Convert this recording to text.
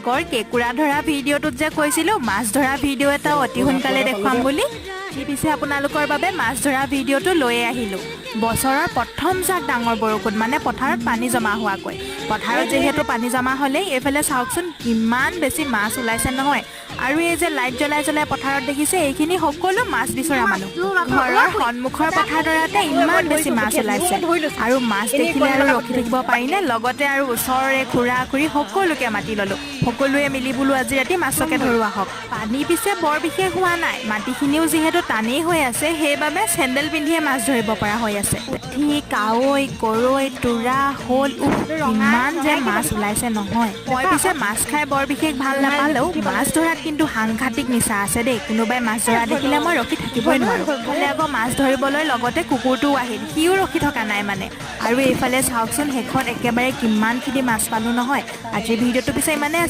আগৰ কেঁকুৰা ধৰা ভিডিঅ'টোত যে কৈছিলোঁ মাছ ধৰা ভিডিঅ' এটাও অতি সোনকালে দেখুৱাম বুলি, আজি পিছে আপোনালোকৰ বাবে মাছ ধৰা ভিডিঅ'টো লৈয়ে আহিলোঁ। বছৰৰ প্ৰথম জাক ডাঙৰ বৰষুণ, মানে পথাৰত পানী জমা হোৱাকৈ। পথাৰত যিহেতু পানী জমা হ'লেই এইফালে চাওকচোন, কিমান বেছি মাছ ওলাইছে নহয়। আৰু এই যে লাইট জ্বলাই জ্বলাই পথাৰত দেখিছে, এইখিনি সকলো মাছ বিচৰা মানুহ। ঘৰৰ সন্মুখৰ পথাৰডৰাতে ইমান বেছি মাছ ওলাইছে। আৰু মাছ দেখিলে আৰু ৰখি থাকিব পাৰিনে? লগতে আৰু ওচৰৰে খুৰা খুৰী সকলোকে মাতি ল'লো। সকলোৱে মিলি বোলো আজি ৰাতি মাছকে ধৰো আহক। পানী পিছে বৰ বিশেষ হোৱা নাই, মাটিখিনিও যিহেতু টানেই হৈ আছে, সেইবাবে চেণ্ডেল পিন্ধিয়ে মাছ ধৰিব পৰা হৈ আছে। পুঠি, কাৱৈ, গৰৈ, তোৰা, শ'ল, উফ, ইমান যে মাছ ওলাইছে নহয়। মই পিছে মাছ খাই বৰ বিশেষ ভাল নাপালেও মাছ ধৰাত কিন্তু সাংঘাতিক নিচা আছে দেই। কোনোবাই মাছ ধৰা দেখিলে মই ৰখি থাকিবই নোৱাৰো। ইফালে আকৌ মাছ ধৰিবলৈ লগতে কুকুৰটোও আহিল, সিও ৰখি থকা নাই মানে। আৰু এইফালে চাওকচোন, শেষত একেবাৰে কিমানখিনি মাছ পালোঁ নহয়। আজিৰ ভিডিঅ'টো পিছে ইমানেই আছিল।